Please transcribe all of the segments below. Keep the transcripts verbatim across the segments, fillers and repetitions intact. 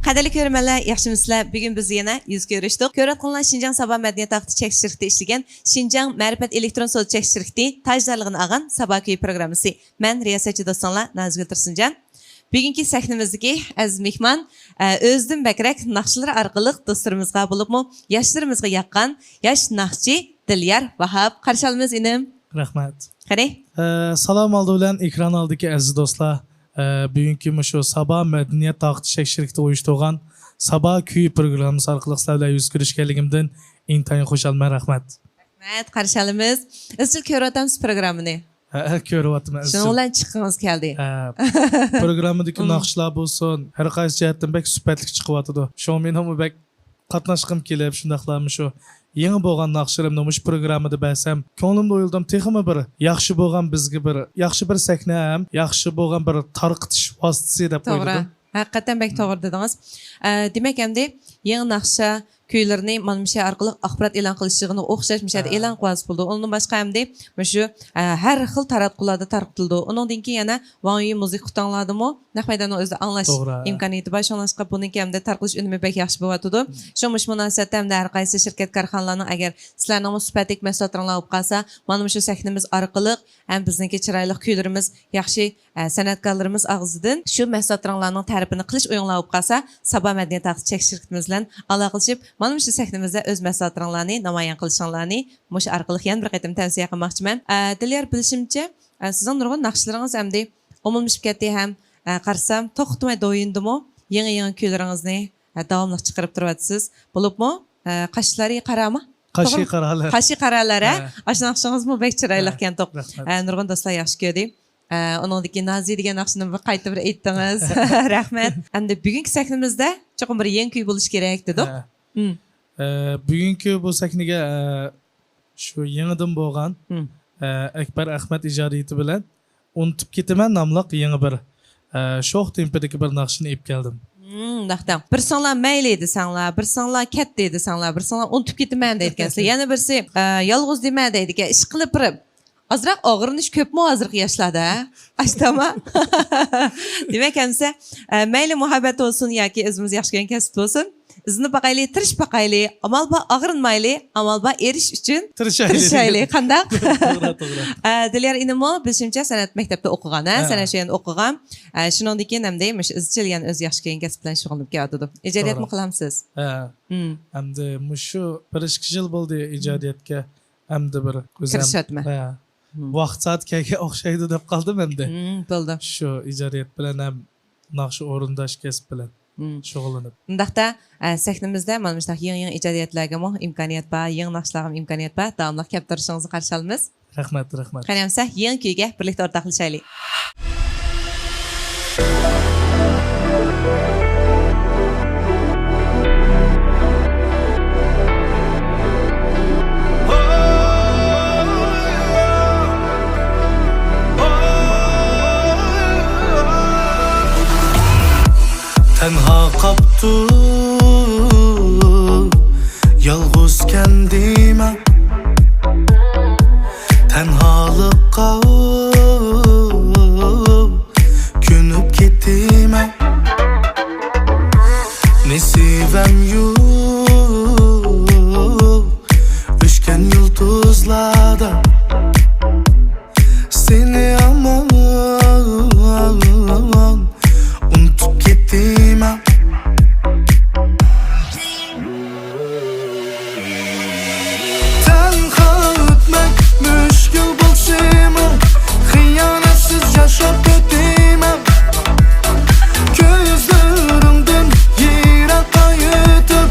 قەدىرلىك كۆرۈرمەنلەر، ياخشىمۇسىلەر؟ بۈگۈن بىز يەنە يۈز كۆرۈشتۇق. كۆرۈۋاتقىنىڭلار شىنجاڭ سابا مەدەنىيەت تارقىتىش چەكلىك شىركىتى ئىشلىگەن شىنجاڭ مەرىپەت ئېلېكترون سودا چەكلىك شىركىتى تاجدارلىقىنى ئالغان سابا كۈيى پروگراممىسى. مەن رىياسەتچى دوستۇڭلار نازىگۈل تۇرسۇنجان. بۈگۈنكى سەھنىمىزدىكى ئەزىز مېھمان، ئە، ئۆزىدىن بەكرەك ناخشىلىرى ئارقىلىق دوستلىرىمىزغا، بولۇپمۇ ياشلىرىمىزغا ياققان ياش ناخشىچى دىليار ۋاھاپ. قارشى ئالىمىز، ئىنىم. رەھمەت. قېنى؟ ئە، سالام ئالدى بىلەن ئېكران ئالدىدىكى ئەزىز دوستلار. ئە، بۈگۈنكى مۇشۇ سابا مەدەنىيەت تارقىتىش چەكلىك شىركىتى ئۇيۇشتۇرغان سابا كۈيى پروگراممىسى ئارقىلىق سىلەر بىلەن يۈز كۆرۈشكەنلىكىمدىن ئىنتايىن خۇشالمەن. رەھمەت. رەھمەت، قارشى ئالىمىز. ئىزچىل كۆرۈۋاتامسىز پروگراممىنى؟ ھە، كۆرۈۋاتىمەن، ئىزچىل. شۇنىڭ بىلەن چىققىڭىز كەلدى. ھە، پروگراممىدىكى ناخشىلار بولسۇن، ھەر قايسى جەھەتتىن بەك سۈپەتلىك چىقىۋاتىدۇ. شۇڭا مېنىڭمۇ بەك قاتناشقۇم كېلىپ، شۇنداقلا مۇشۇ يېڭى بولغان ناخشىلىرىمنى مۇشۇ پروگراممىدا بەرسەم، كۆڭلۈمدە ئويلىدىم، تېخىمۇ بىر ياخشى بولغان بىزگە بىر ياخشى بىر سەھنە ھەم ياخشى بولغان بىر تارقىتىش ۋاسىتىسى دەپ توغرا. ئويلىدىم. ھەقىقەتەن بەك توغرا دېدىڭىز. ئە، دېمەك، ئەمدى يېڭى ناخشا، كۈيلىرىنى مانا مۇشۇ ئارقىلىق ئاخبارات ئېلان قىلىشىغىنى ئوخشاش مۇشۇ يەردە ھە. ئېلان قىلىۋالسا بولىدۇ. ئۇنىڭدىن باشقا ئەمدى مۇشۇ، ئە، ھەر خىل تاراتقۇلاردا تارقىتىلىدۇ. ئۇنىڭدىن كېيىن يەنە ۋاڭيۈ مۇزىكا قۇتاڭلاردىمۇ نەق مەيداننىڭ ئۆزىدە ئاڭلاش توغرا. ئىمكانىيىتى بار. شۇڭلاشقا بۇنىڭكى ئەمدى تارقىلىش ئۈنۈمى بەك ياخشى بولۇۋاتىدۇ. مم. شۇ مۇشۇ مۇناسىۋەتتە ئەمدى ھەر قايسى شىركەت كارخانىلارنىڭ ئەگەر سىلەرنىڭمۇ سۈپەتلىك مەھسۇلاتلىرىڭلار بولۇپ قالسا، مانا مۇشۇ سەھنىمىز ئارقىلىق ھەم بىزنىڭكى چىرايلىق كۈيلىرىمىز ياخشى ئە، سەنئەتكارلىرىمىز ئاغزىدىن شۇ مەھسۇلاتلىرىڭلارنىڭ تەرىپىنى قىلىش ئويۇڭلار بولۇپ قالسا، سابا مەدەنىيەت تارقىتىش چەكلىك شىركىتىمىز بىلەن ئالاقىلىشىپ، مانا مۇشۇ سەھنىمىزدە ئۆز مەھسۇلاتلىرىڭلارنى نامايان قىلىشىڭلارنى مۇشۇ ئارقىلىق يەنە بىر قېتىم تەۋسىيە قىلماقچىمەن. ئە، دىليار، بىلىشىمچە، ئە، سىزنىڭ نۇرغۇن ناخشىلىرىڭىز ئەمدى ئومۇملىشىپ كەتتى ھەم، ئە، قارىسام، توختىماي دوۋيىندىمۇ يېڭى-يېڭى كۈيلىرىڭىزنى، ئە، داۋاملىق چىقىرىپ تۇرۇۋاتىسىز. بولۇپمۇ، ئە، قاشلىرى قارامۇ؟ قاشى توغرا. قارالار. قاشى قارالار، ھە؟ ھە. ئاشۇ ناخشىڭىزمۇ بەك چىرايلىق ھە، ئىكەن، توق. رەھمەت. ئە، نۇرغۇن دوستلار ياخشى كۆردى. ئە، ئۇنىڭدىكى نازى دېگەن ناخشىنى بىر قايتا بىر ئېيتتىڭىز. رەھمەت. ئەمدى بۈگۈنكى سەھنىمىزدە چوقۇم بىر يېڭى كۈي بولۇشى كېرەك دېدۇق. ھە. مم. ئە، بۈگۈنكى بۇ سەھنىگە، ئە، شۇ يېڭىدىن بولغان، مم. ئە، ئەكبەر ئەخمەت ئىجادىيىتى بىلەن ئۇنتۇپ كېتىمەن ناملىق يېڭى بىر، ئە، شوخ تېمپىدىكى بىر ناخشىنى ئېلىپ كەلدىم. مم، مۇنداق دەڭ. بىرسىڭلار مەيلى دېسەڭلار، بىرسىڭلار كەتتى دېسەڭلار، بىرسىڭلار ئۇنتۇپ كېتىمەن دەيدىكەنسىلەر. يەنە بىرسى، ئە، يالغۇز دېمە دەيدىكەن. ئىشقىلىپ بىر ئازراق ئاغرىنىش كۆپمۇ ھازىرقى ياشلاردا، ھە؟ ئاشتاما. دېمەك، ئەمسە، ئە، مەيلى مۇھەببەت بولسۇن ياكى ئۆزىمىز ياخشى كۆرگەن كەسىپ بولسۇن، ئىزدىنىپ باقايلى، تىرىشىپ باقايلى. ئامال بار ئاغرىنمايلى، ئامال بار ئېرىشىش ئۈچۈن تىرىشايلى. تىرىشايلى. قانداق؟ توغرا، توغرا. ئە، دىليار ئىنىممۇ بىلىشىمچە سەنئەت مەكتەپتە ئوقۇغان، ھە؟ ھە. سەنئەت شۇ يەردە ئوقۇغان. ئە، شۇنىڭدىن كېيىن ئەمدى مۇشۇ ئىزچىل يەنە ئۆزى ياخشى كۆرگەن كەسىپ بىلەن شۇغۇللىنىپ كېلىۋاتىدۇ. ئىجادىيەتمۇ توغرا. قىلامسىز؟ ھە. مم. ئەمدى مۇشۇ بىر ئىككى يىل بولدى ئىجادىيەتكە ئەمدى بىر ئۆزۈم، كىرىشىۋاتىمەن. ھە. مم. ۋاقىت سائەت كەلگەن ئوخشايدۇ دەپ قالدىم ئەمدى. مم، بولدى. شۇ ئىجادىيەت بىلەن ھەم ناخشا ئورۇنداش كەسىپ بىلەن مم. شۇغۇللىنىپ. ئۇنداقتا، ئە، سەھنىمىزدە مانا مۇشۇنداق يېڭى، يېڭى ئىجادىيەتلەرگىمۇ ئىمكانىيەت بار، يېڭى ناخشىلارغىمۇ ئىمكانىيەت بار. داۋاملىق كەپ تۇرۇشىڭىزنى قارشى ئالىمىز. رەھمەت، رەھمەت. قېنى ئەمسە يېڭى كۈيگە بىرلىكتە ئورتاقلىشايلى. تەنھا قاپتۇ، يالغۇزكەن دېمە. تەنھالىققا كۆنۈپ كېتىمەن. نېسىۋەم يوق ئۆچكەن يۇلتۇزلاردا. سېنى ھامان ئۇنتۇپ كېتىمەن. تەنھا ئۆتمەك مۈشكۈل بولسىمۇ، خىيانەتسىز ياشاپ ئۆتىمەن. كۆزلىرىڭدىن يىراققا ئۆتۈپ،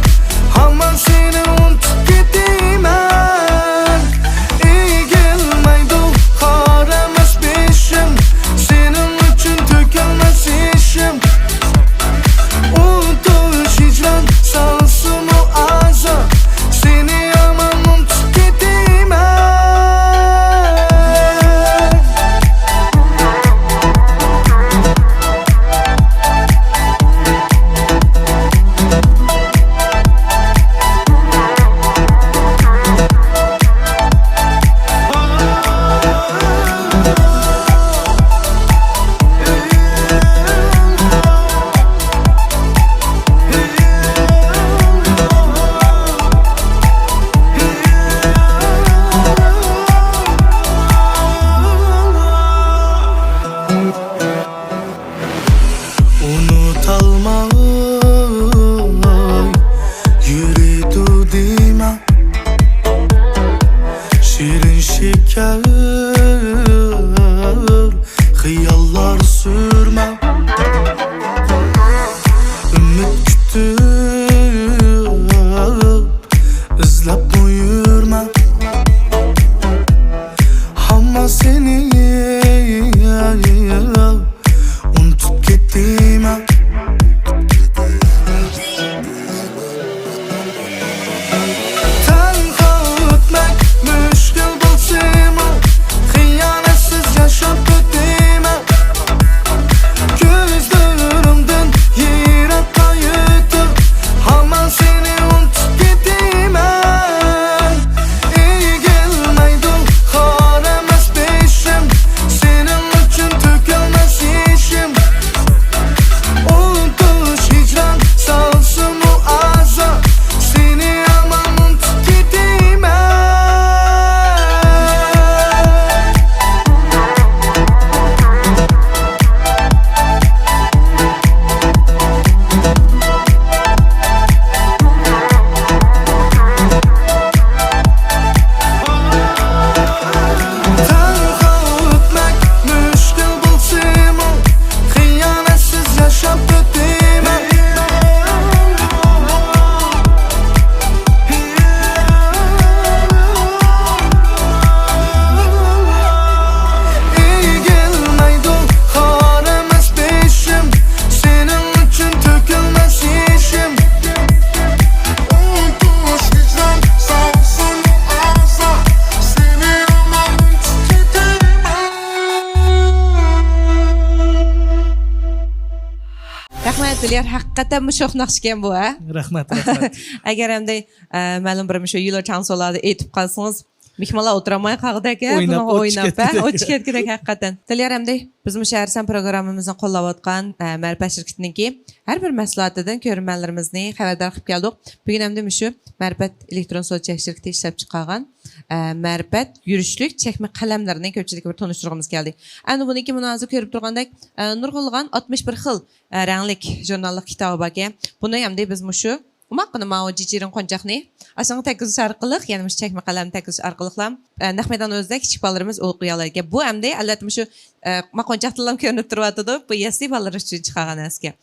دىليار، ھەقىقەتەنمۇ شوخ ناخشىكەن بۇ، ھە؟ رەھمەت، رەھمەت. ئەگەر ئەمدى، ئە، مەلۇم بىر مۇشۇ يۇلۇر چاڭسولادا ئېيتىپ قالسىڭىز، مېھمانلار ئولتۇرالماي قالغۇدەك، ھە؟ ئويناپ، بۇنىڭغا ئوت ئويناپ، ھە؟ چۈشۈپ كەتكۈدەك. ئوت چۈشۈپ كەتكۈدەك، ھەقىقەتەن. دىليار، ئەمدى بىز مۇشۇ ھەر سان پروگراممىمىزنى قوللاۋاتقان، ئە، مەرىپەت شىركىتىنىڭكى ھەر بىر مەھسۇلاتىدىن كۆرۈرمەنلىرىمىزنى خەۋەردار قىلىپ كەلدۇق. بۈگۈن ئەمدى مۇشۇ مەرىپەت ئېلېكترون سودا چەك شىركىتى ئىشلەپ چىقارغان، ئە، مەرىپەت يۈرۈشلۈك چەكمە قەلەملىرىنى كۆپچىلىككە بىر تونۇشتۇرغۇمىز كەلدى. ئەمدى بۇنىڭكى مۇنازىرە كۆرۈپ تۇرغاندەك، ئە، نۇرغۇنلىغان ئاتمىش بىر خىل، ئە، رەڭلىك ژۇرناللىق كىتابى باركەن. بۇنى ئەمدى بىز مۇشۇ ئوماققىنە ماۋۇ جىجىرىڭ قونچاقنى ئاشۇنىڭغا تەگكۈزۈش ئارقىلىق، يەنى مۇشۇ چەكمە قەلەمنى تەگكۈزۈش ئارقىلىقلا، ئە، نەق مەيدان ئۆزىدە كىچىك بالىلىرىمىز ئوقۇيالايدىكەن. بۇ ئەمدى ئەلۋەتتە مۇشۇ، ئە، ما قونچاقتىنلا كۆرۈنۈپ تۇرۇۋاتىدۇ. بۇ يەسلى بالىلىرى ئۈچۈن چىقارغان نەرسىكەن.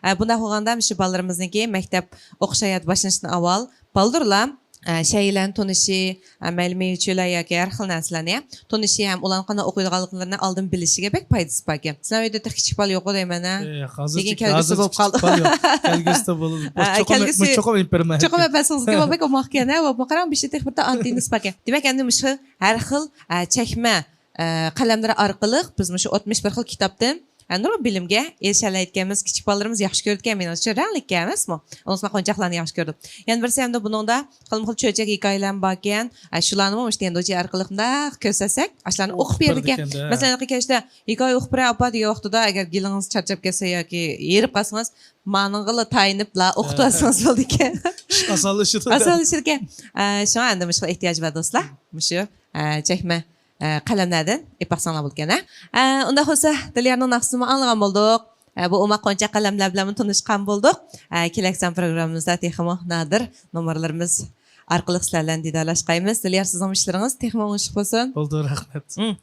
ئە، بۇنداق بولغاندا مۇشۇ بالىلىرىمىزنىڭكى مەكتەپ ئوقۇش ھاياتى باشلىنىشتىن ئاۋۋال بالدۇرلا، ئە، شەيئىلەرنى تونۇشى، ئە، مەيلى مېۋە چۆلەر ياكى ھەر خىل نەرسىلەرنى تونۇشى ھەم ئۇلارنىڭ قانداق ئوقۇيدىغانلىقلىرىنى ئالدىن بىلىشىگە بەك پايدىسى باركەن. سىلەر ئۆيدە تېخى كىچىك بالا يوق دەيمەن، ھە؟ ئە، ھازىرچە، لېكىن كەلگۈسى بولۇپ قالدى. كىچىك بالا يوق. كەلگۈسىدە بولىدۇ. ئە، چوقۇم، كەلگۈسى، چوقۇم ئېلىپ بېرىمەن. چوقۇم ئەپەرسىڭىز، بۇ بەك ئوماق ئىكەن، ھە؟ بۇ قاراڭ، بېشى تېخى بىر ئانتېننىسى باركەن. دېمەك، ئەمدى مۇشۇ ھەر خىل، ئە، چەكمە، ئە، قەلەملىرى ئارقىلىق بىز مۇشۇ ئاتمىش بىر خىل كىتابتىن، ئە، نۇرغۇن بىلىمگە ئېرىشەلەيدىكەنمىز. كىچىك بالىلىرىمىز ياخشى كۆرىدىكەن، مېنىڭچە، رەڭلىككەن ئەمەسمۇ؟ ئۇنىڭ ئۈستىگە قونچاقلارنى ياخشى كۆرىدۇ. يەنە بىرسى ئەمدى بۇنىڭدا خېلىمۇ خىل چۆچەك ھېكايىلەرمۇ باركەن. ئە، شۇلارنىمۇ مۇشۇ تيەندوجى ئارقىلىق مۇنداق كۆرسەتسەك، ئاشۇلارنى ئوقۇپ بېرىدىكەن. مەسىلەن، كەچتە ھېكايە ئوقۇپ بېرەي، ئاپا، دېگەن ۋاقتىدا ئەگەر گېلىڭىز چارچاپ كەتسە ياكى ھېرىپ قالسىڭىز، مانىڭغىلا تايىنىپلا ئوقۇتۇۋالسىڭىز بولىدىكەن. ئىش ئاسانلىشىدۇ. ئاسانلىشىدىكەن. ئە، شۇڭا ئەمدى مۇشۇ ئېھتىياج بار دوستلار. مۇشۇ، ئە، چەكمە، ئە، قەلەملەردىن ئېلىپ باقساڭلار بولىدىكەن، ھە؟ ئە، ئۇنداق بولسا، دىليارنىڭ ناخشىسىنىمۇ ئاڭلىغان بولدۇق. ئە، بۇ ئوماق قونچاق قەلەملەر بىلەنمۇ تونۇشقان بولدۇق. ئە، كېلەكسان پروگراممىمىزدا تېخىمۇ نادىر نومۇرلىرىمىز ئارقىلىق سىلەر بىلەن دىدارلاشقايمىز. دىليار، سىزنىڭ ئىشلىرىڭىز تېخىمۇ ئوڭۇشلۇق بولسۇن. بولدى، رەھمەت. ھىم.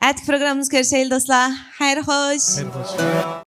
ئەتىكى پروگراممىمىزدا كۆرۈشەيلى دوستلار. خەير خوش. خەير خوش.